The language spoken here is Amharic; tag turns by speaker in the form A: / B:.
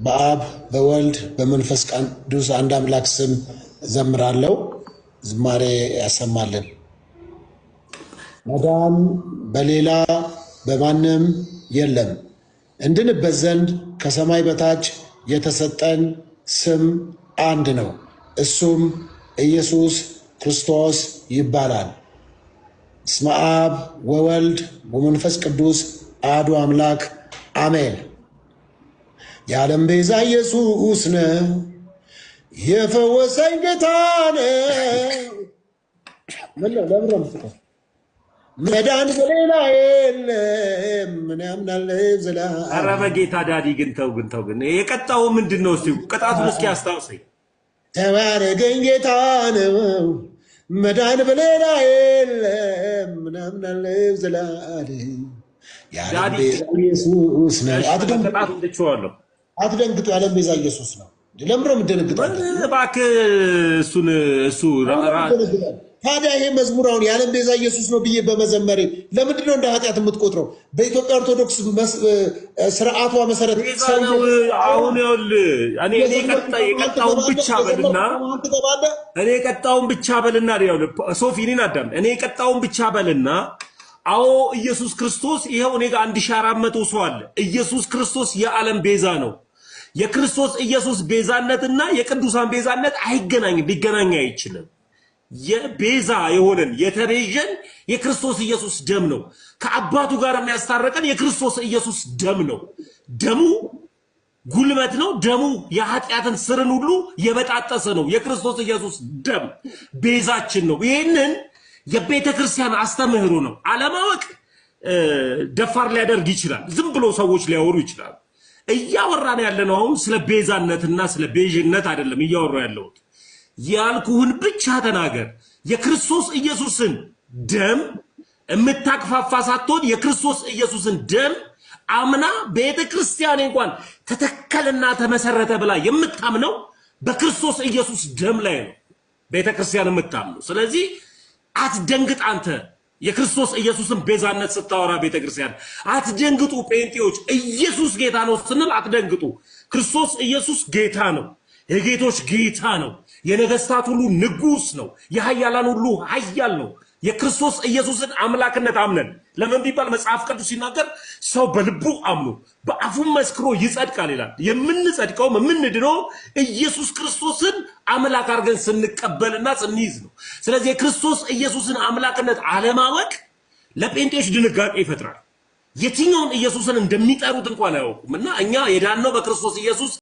A: በአብ በወልድ በመንፈስ ቅዱስ አንድ አምላክ ስም ዘምራለሁ። ዝማሬ ያሰማልን። መዳን በሌላ በማንም የለም፣ እንድንበት ዘንድ ከሰማይ በታች የተሰጠን ስም አንድ ነው፣ እሱም ኢየሱስ ክርስቶስ ይባላል። እስመ አብ ወወልድ ወመንፈስ ቅዱስ አሐዱ አምላክ አሜን። የዓለም ቤዛ ኢየሱስ ነው፣ የፈወሰኝ ጌታ ነው። ምነው ለምን ነው የምትስቀው? መዳን በሌላ የለም። ምን ያምናል
B: ኧረ
A: ዘላለም።
B: በጌታ daddy ግን ተው ግን ተው ግን የቀጣው ምንድን ነው? እስኪ ቅጣቱን እስኪ አስታውሰኝ።
A: ተባረገኝ ጌታ ነው። መዳን በሌላ የለም። ምን ያምናል ዘላለም። የዓለም
B: daddy
A: ቤዛ ኢየሱስ ነው።
B: እሺ
A: አትደንግጡ፣
B: ቅጣቱን ትቼዋለሁ።
A: አትደንግጡ። የዓለም ቤዛ ኢየሱስ ነው። ለምንድን ነው የምትደነግጠው አንተ?
B: እባክህ እሱን እሱ
A: ታዲያ ይሄ መዝሙር አሁን የዓለም ቤዛ ኢየሱስ ነው ብዬ በመዘመሬ ለምንድን ነው እንደ ኃጢአት የምትቆጥረው? በኢትዮጵያ ኦርቶዶክስ ስርዓቷ መሰረት
B: ቤዛ
A: ሰው
B: ነው። አሁን ይኸውልህ እኔ የቀጣውን ብቻ በልና
A: ትገባለህ።
B: እኔ የቀጣውን ብቻ በልና ይኸውልህ ሶፊ እኔን አዳም እኔ የቀጣውን ብቻ በልና አዎ ኢየሱስ ክርስቶስ ይኸው እኔ ጋር 1400 ሰው አለ። ኢየሱስ ክርስቶስ የዓለም ቤዛ ነው። የክርስቶስ ኢየሱስ ቤዛነትና የቅዱሳን ቤዛነት አይገናኝም፣ ሊገናኝ አይችልም። የቤዛ የሆነን የተቤዠን የክርስቶስ ኢየሱስ ደም ነው። ከአባቱ ጋር የሚያስታረቀን የክርስቶስ ኢየሱስ ደም ነው። ደሙ ጉልበት ነው። ደሙ የኃጢአትን ስርን ሁሉ የበጣጠሰ ነው። የክርስቶስ ኢየሱስ ደም ቤዛችን ነው። ይህንን የቤተ ክርስቲያን አስተምህሮ ነው። አለማወቅ ደፋር ሊያደርግ ይችላል። ዝም ብሎ ሰዎች ሊያወሩ ይችላሉ። እያወራን ያለነው አሁን ስለ ቤዛነትና ስለ ቤዥነት አይደለም እያወራ ያለሁት። ያልኩህን ብቻ ተናገር። የክርስቶስ ኢየሱስን ደም የምታክፋፋ ሳትሆን የክርስቶስ ኢየሱስን ደም አምና ቤተ ክርስቲያን እንኳን ተተከለና ተመሰረተ ብላ የምታምነው በክርስቶስ ኢየሱስ ደም ላይ ነው ቤተ ክርስቲያን የምታምነው። ስለዚህ አትደንግጥ አንተ የክርስቶስ ኢየሱስን ቤዛነት ስታወራ ቤተ ክርስቲያን አትደንግጡ። ጴንጤዎች ኢየሱስ ጌታ ነው ስንል አትደንግጡ። ክርስቶስ ኢየሱስ ጌታ ነው። የጌቶች ጌታ ነው። የነገስታት ሁሉ ንጉስ ነው። የኃያላን ሁሉ ኃያል ነው። የክርስቶስ ኢየሱስን አምላክነት አምነን ለምን ቢባል መጽሐፍ ቅዱስ ሲናገር ሰው በልቡ አምኖ በአፉም መስክሮ ይጸድቃል ይላል። የምንጸድቀውም የምንድነው ኢየሱስ ክርስቶስን አምላክ አድርገን ስንቀበልና ስንይዝ ነው። ስለዚህ የክርስቶስ ኢየሱስን አምላክነት አለማወቅ ለጴንጤዎች ድንጋጤ ይፈጥራል። የትኛውን ኢየሱስን እንደሚጠሩት እንኳን አያውቁም። እና እኛ የዳነው በክርስቶስ ኢየሱስ